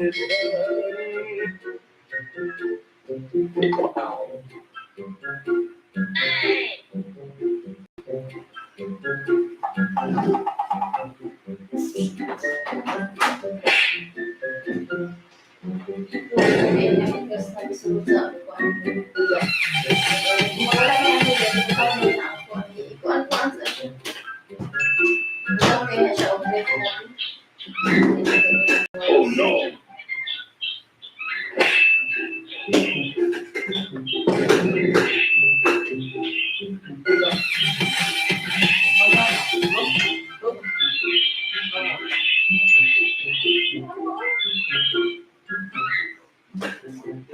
Wala na ano dyan, ikaw na na ako. Ikuan-kuan sa siya. Ikaw kayo na siya, operate natin. Oh no!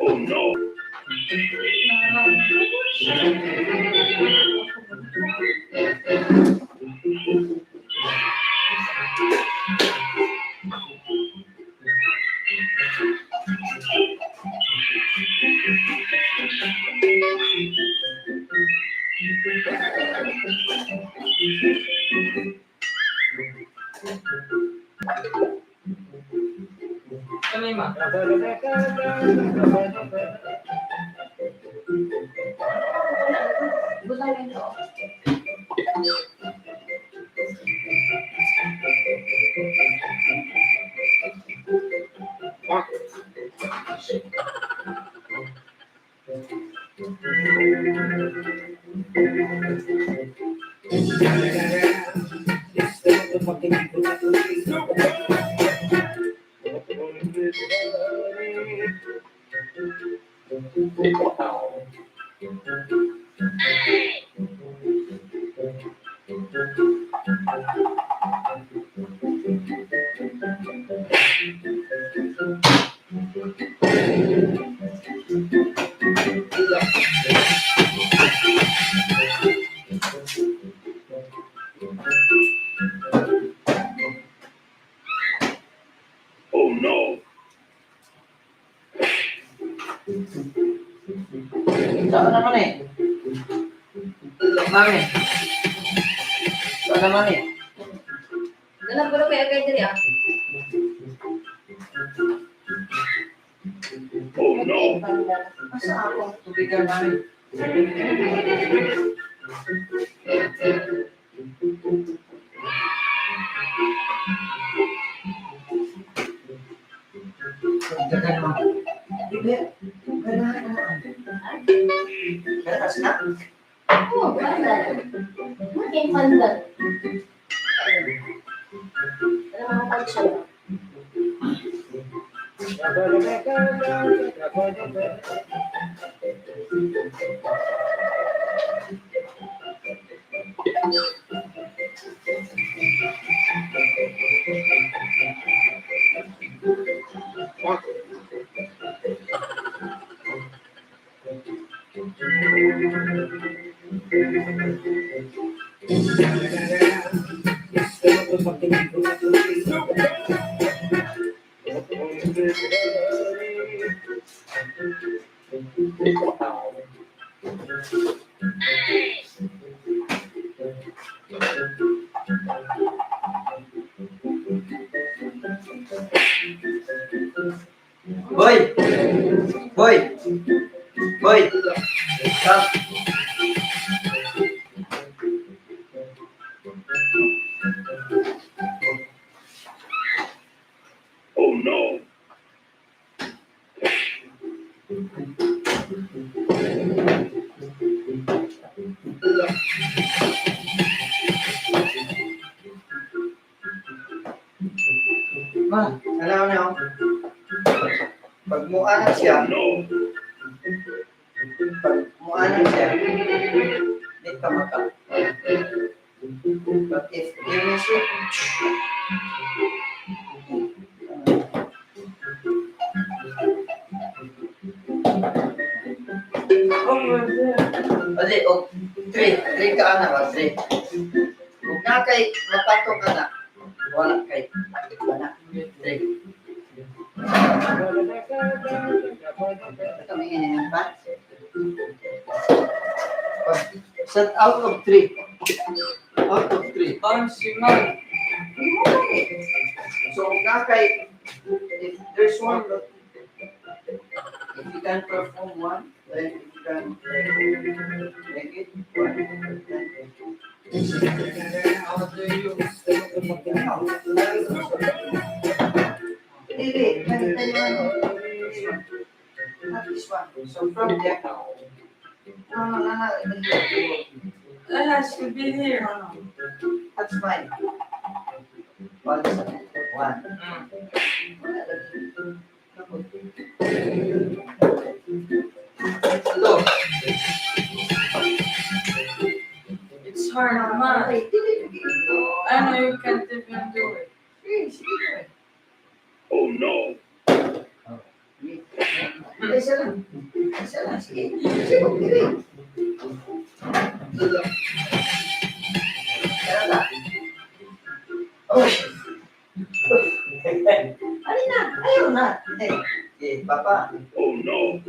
Oh no! Kamay ma. Butang ito. Oh no! Saan naman eh? Mami. Saan naman eh? Dala ko kay agay diri ah. Oh no! Asa ako? Tubigan mami. Dagan mo. Bibi, ganahan mo. Gatas na? Oh, pandan. Making pandan. Dala mga pagsiya. Boy! Boy! Boy! Come. Oh no! Ma, alam na ako. Pag muanan siya, Oh no! Pag muanan siya, di ka maka. But if you miss it, Adi, og three, three ka ana ba, three. Kung na kay mapato ka na, wala kay, wala, three. Ito, may ganyan pa. Pag set out of three. Out of three. Parang si Mar. So, kung na kay If there's one, look. If you can perform one, then you can make it one. Then How do you? Dili, ganito yung ano. This one. Not this one. So from there. No. That has to be here. No. That's fine. One, one. Wala lagi. Look. It's hard, man. Ay, dili, dili. I know you can't even do it. Sige, sige. Oh no! Isa lang. Isa lang. Sige. Sige, dili. Tara na. Oh. Ano na? Ayaw na. Eh, papa. Oh no!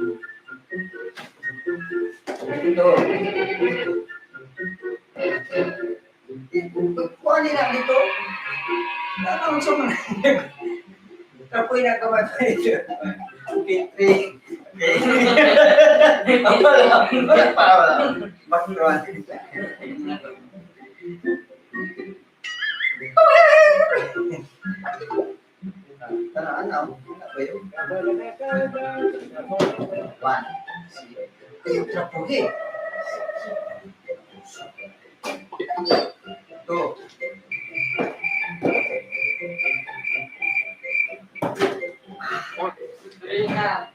Ito. Kuha nila dito. Ano sa mga Kapoy na kamay pa ito. Okay, three. Okay. Wala, wala pa, wala. Background. Tara, ano? Ano ba yun? One. Sige. Ay, trapuhi. Two. Three na.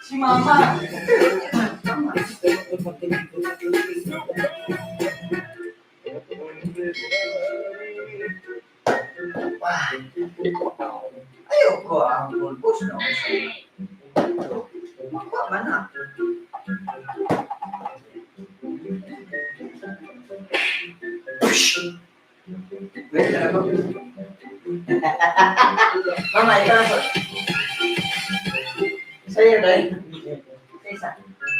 Si Mama. Wah. Ayoko ang pulbos no. Makuha man na. Wait, ano ba? Mama, ikaw na po. Sa'yo, Day. Isa.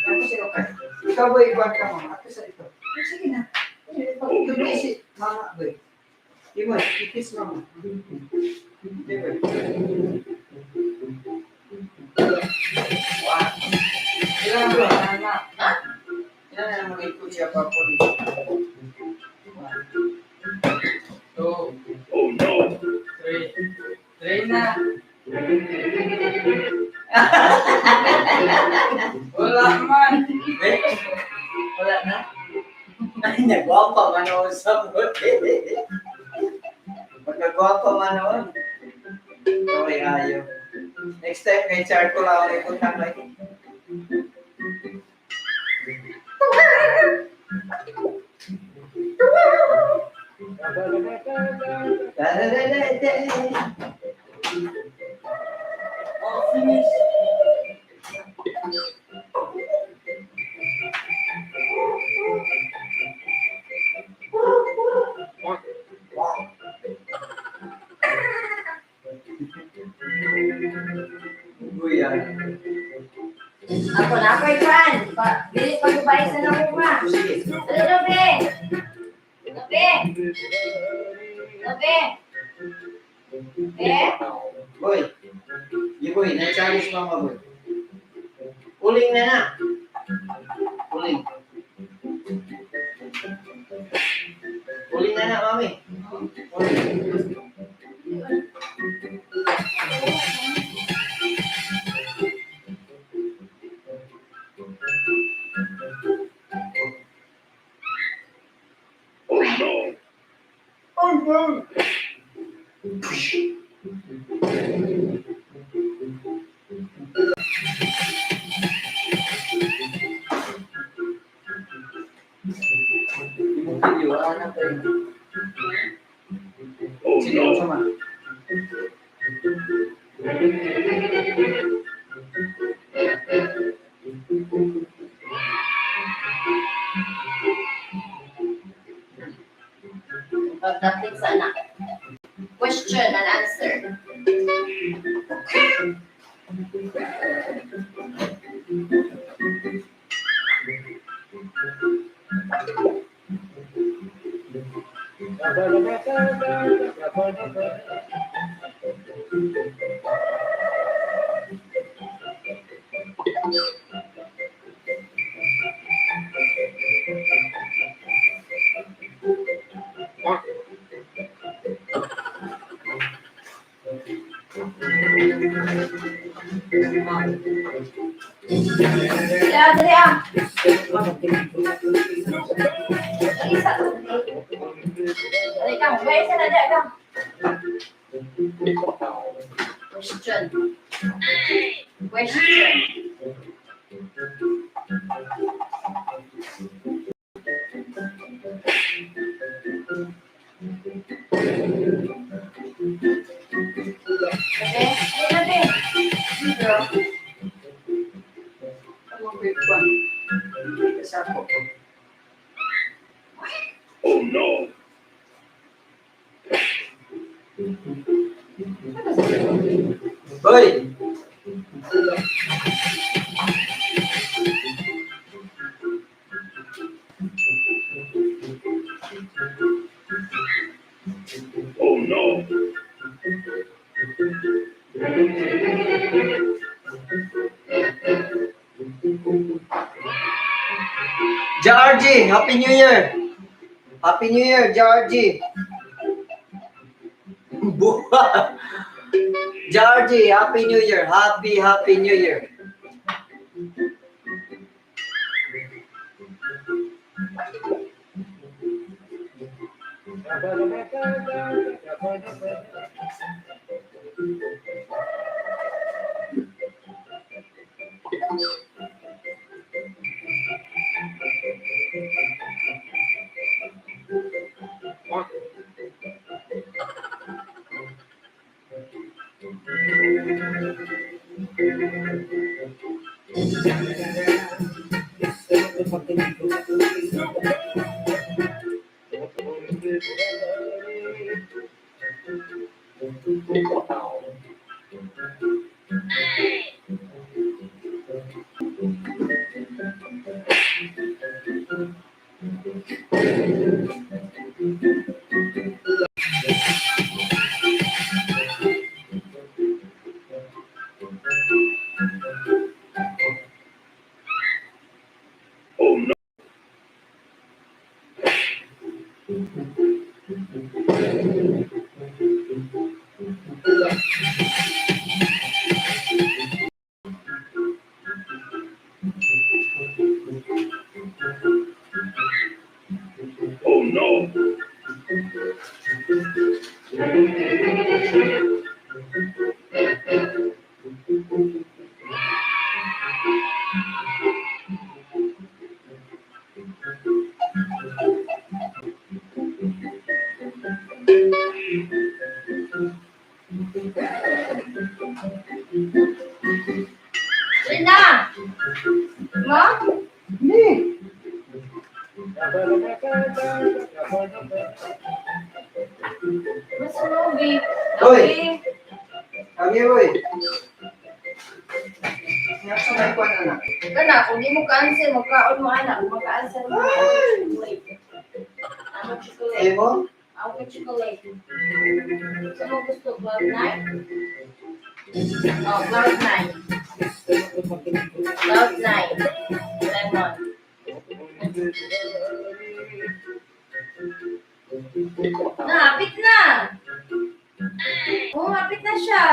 Ako si Rokas. Ikaw ba, iguan ka, mama? Ako sa ito. Sige na. Oh, no. Si mama, boy. Timoy, kiss mama. Timoy. Wow. Ilan ba? Mama. Ilan na mga ikot siya pa po dito? One. Two. Oh no! Three. Three na. Wala man. Eh, wala na? Ay, nagwapa man ako sa buti. Magkagwapa man ako. Okay, ayaw. Next time, kay Char ko lang ako iputang like. Da-da-da-da-da. Oh, finish. Uy, ah. Ako na ako'y kan. Pa, dili pa ko sa nakuha. Sige. Ano na, be? Be? Be? Be? Boy. Di boy, na-challenge mama boy. Uling na na. Uling. Uling na na, mami. Uling. Oh no! Oh no! Imong video, wala na tayo. Oh Sige, no! sama. Pagdating sa anak. Question and answer. Sila, dali ah. Isa. Dali ka, guys, na dali ka. Question. Question. Okay, ayun na, be. Zero. Ano ba yung Kasako. Oh no! Hoy! Oh no! JRG, Happy New Year! Happy New Year, JRG! Buha! JRG, Happy New Year! Happy, Happy New Year! Oh no! Oh no! Dali na. Ma? Ni! Mas movie. Hoy! Kami, hoy! Nasa may kwan, anak. Kana, kung di mo cancel, magkaon mo anak, magka-cancel mo. Chocolate. Ako chocolate. Ay mo? Ako chocolate. Saan mo gusto? Cloud nine? Oh, cloud nine. Cloud nine. Lemon. Na, hapit na! Oh, hapit na siya.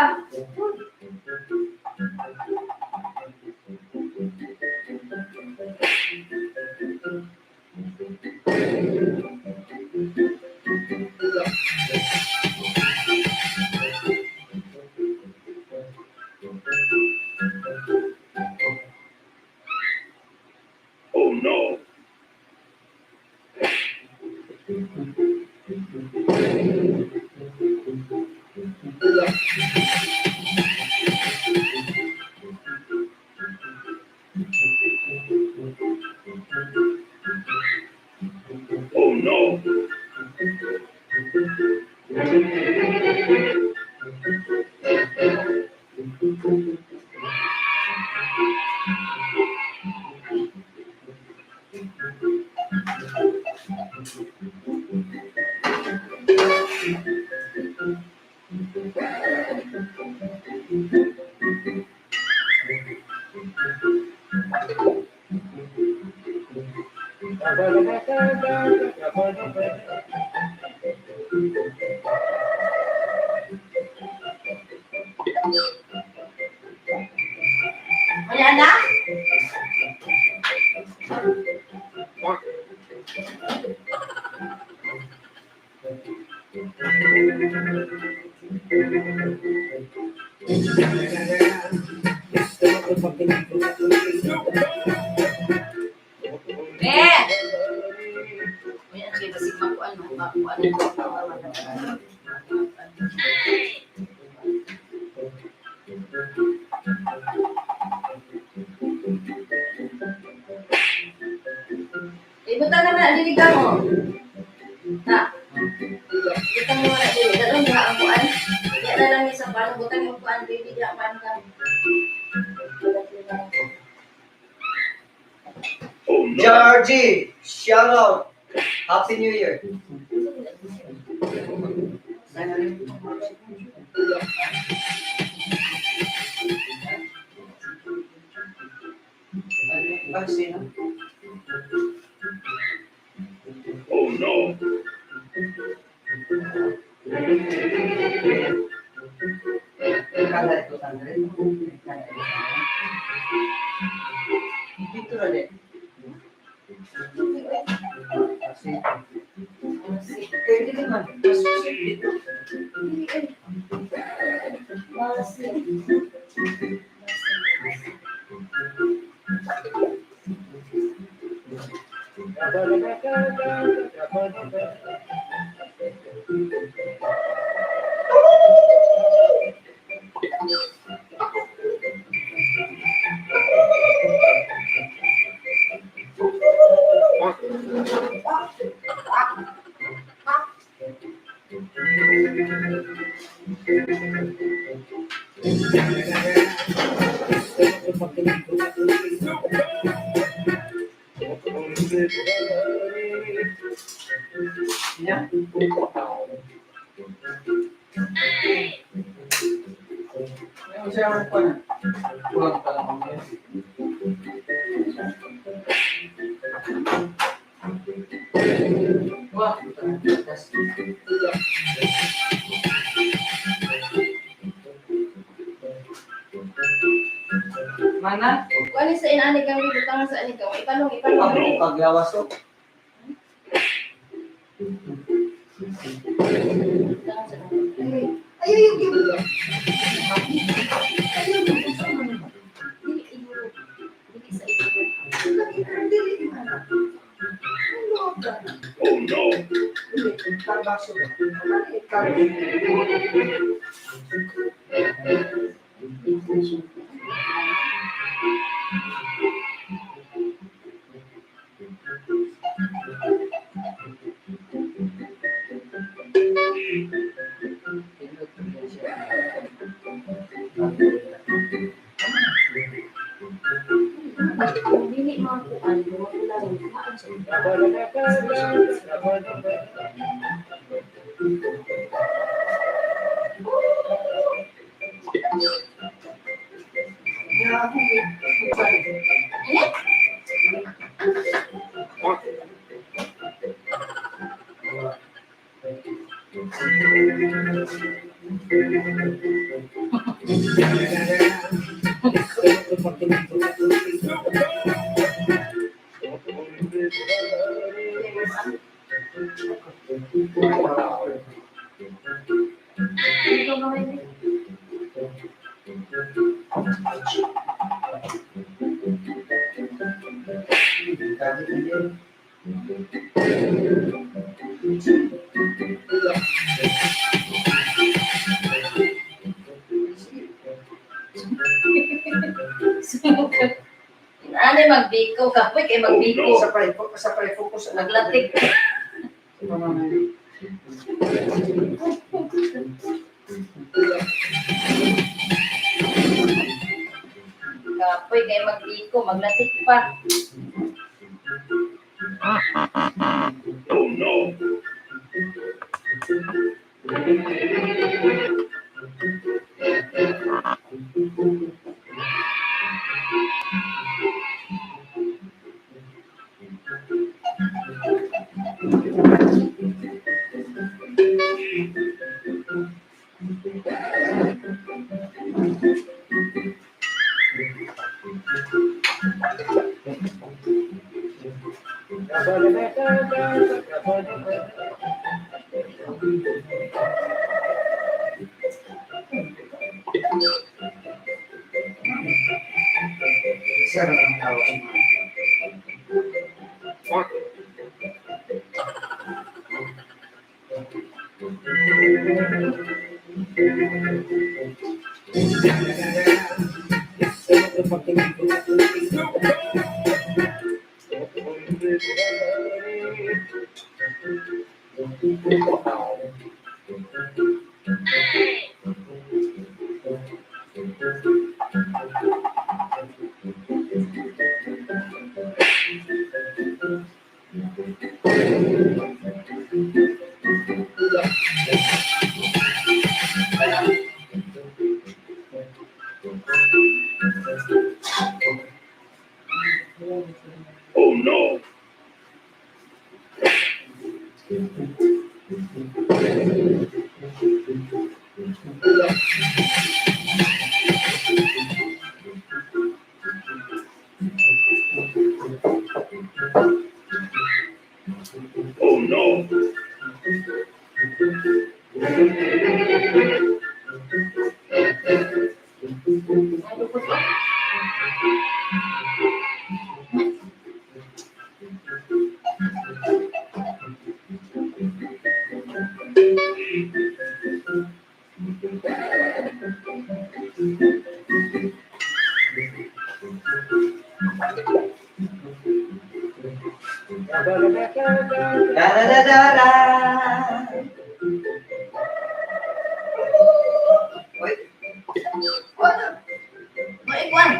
Oh no! Oh no! Wala na? Be! Uy, ano kayo, basig makuan, makuan. Ibutan naman ang diligan mo. Na. Butang mo na dili. Dalong diha ang kuan. Diha na lang sa pano. Butang yung kuan. Baby, diha ang kuan ka. Oh no! Georgie, shout out. Happy New Year. Ah, sino? Oh no! Kala ito, Andre. Dito na din. Kasi, kaya dito man. Dito. Yeah. May usayaw pa na. Kulang pa lang kami. Wah, Mana? Kuan sa inaani kang butang sa ani kang ipalong ipalong. Ako paglawas ko. Butang sa ani. Ay, ay, ay, ay. Dili ihulog. Dili sa ihulog. Oh no! Dili mga kuan, wala rin kuan sa Ikaw ba, baby? Inaani magbiko kapoy kay magbiko. Sa pare focus. Maglatik. Kapoy kay magbiko, maglatik pa. Oh no! Siya na ang tawag. Oh no! Oh no! Ay, lupot ba? Da da da da da. Uy. Wala. May ikuan.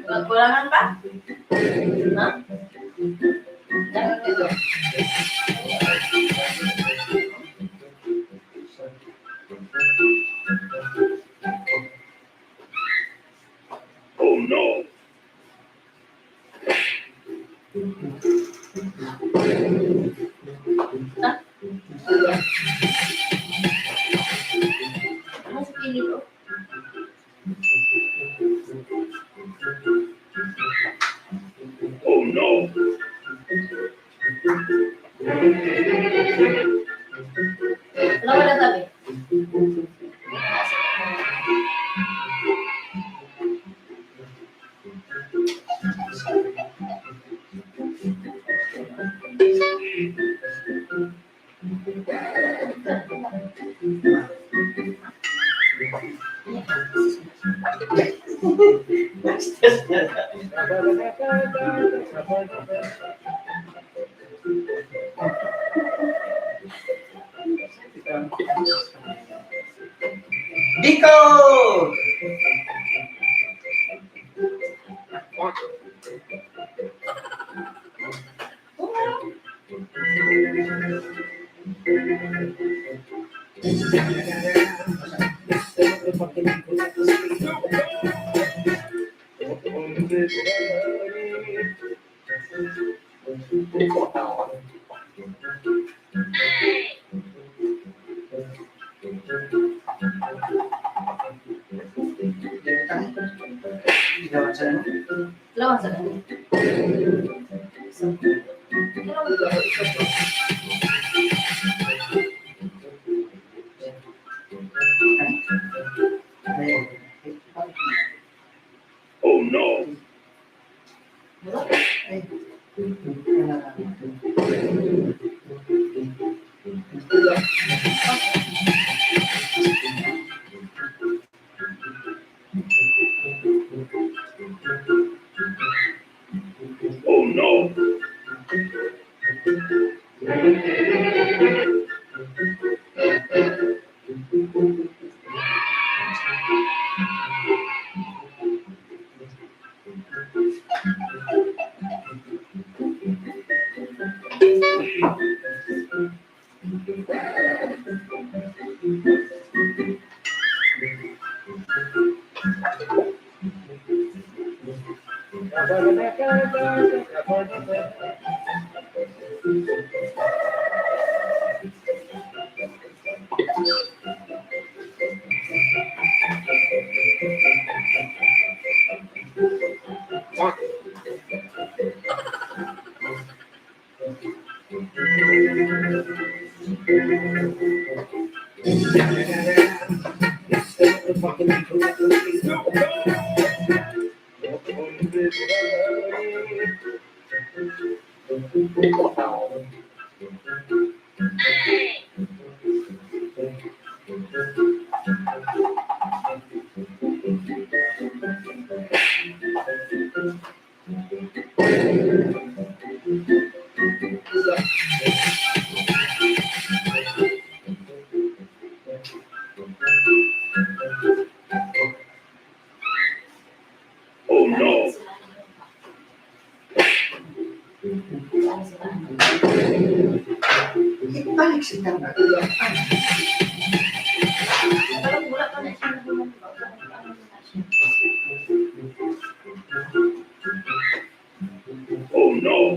Magkulangan pa? Ha? Dito. Oh no! Ano sa pilit ko? Oh no! Wala wala sabi. Biko! Ginawa sa ano? Lawan sa ganun. Pero Ayun. Oh no! wala. Ay. Oh no! Oh no! Ibalik sa tanga. Parang wala pa na siya. Ano na siya. Oh no!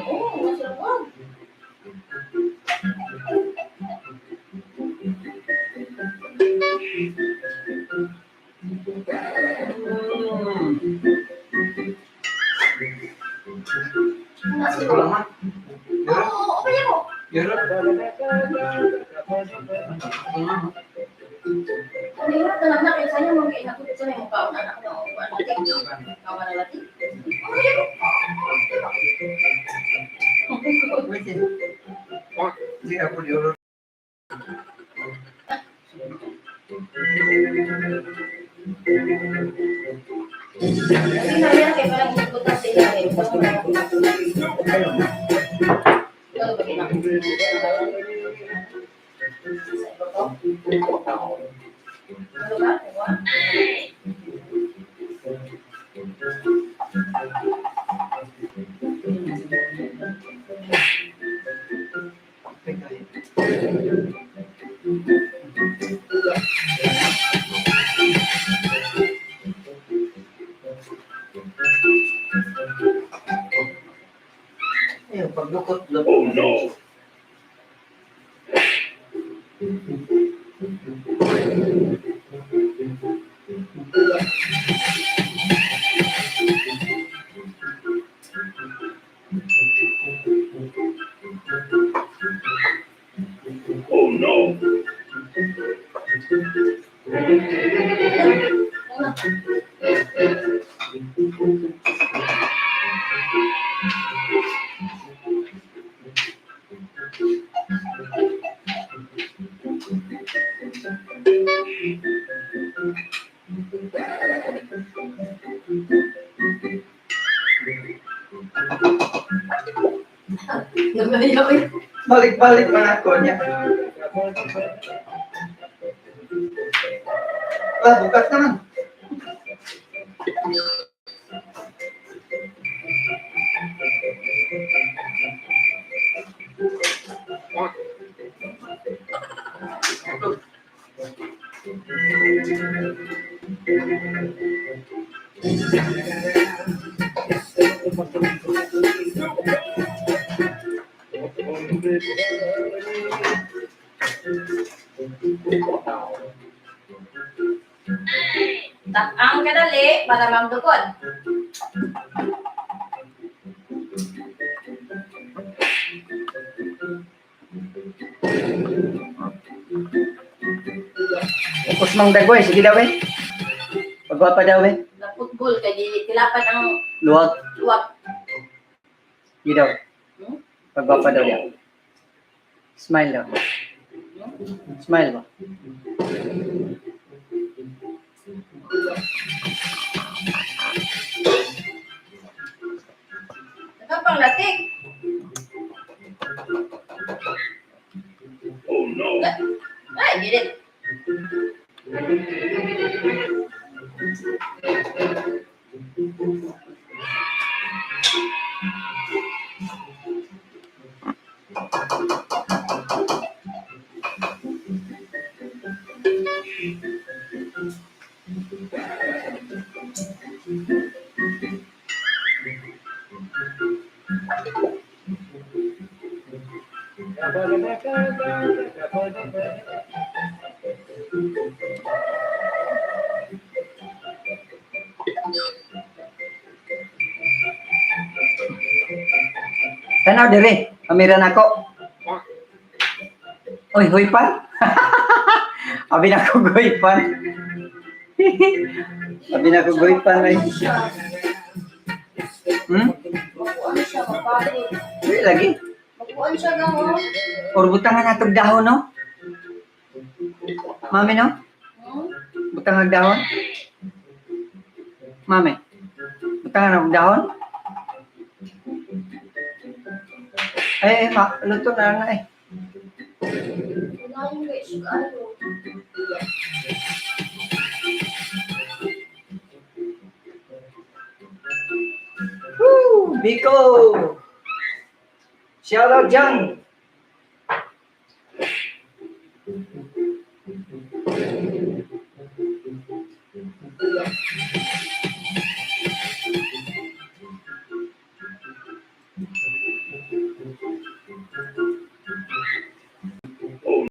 Oo, masarap. Wag. Nasa Ito lang ha. Oo, okay ako. Yara. Ang hirap na lang na kaya sayang mga kainak ko sa mga kaon anak na o ano kawan na lati. Okay ako. Wait. Hindi ako yara. Kasi na yan kay parang hinugutan sila eh. Ikaw ba kinak? Sa iba ko? Ano ba? Diba? Ayun, pagdukot. Oh no! Oh no! Ano? Naglayaw eh. Balik-balik man ako niya. Ah, bukas naman. Ang kadali para magdukot. Tapos mang dagway, sige daw eh. Pagwapa daw eh. Na football kay dili tilapan ang Luwag, luwag. sige daw. Hmm? Pagwapa daw yan. Smile daw. Smile ba? Nakapang latik. Oh no! Ay, dili. Tanaw dire, kamera nako. Oy, huypan. Abi na ko huypan. Abi na ko huypan ay. Ano siya? Makuan siya, mapagod. Uy, lagi. Makuan siya gamo. Or butangan natog dahon, no? Mami, no? Hmm? Butangan dahon? Mami, butangan ang dahon? Ay, ay, ma, luto na na eh. Wala yung guys, ayo. Woo! Biko! Shout out dyan!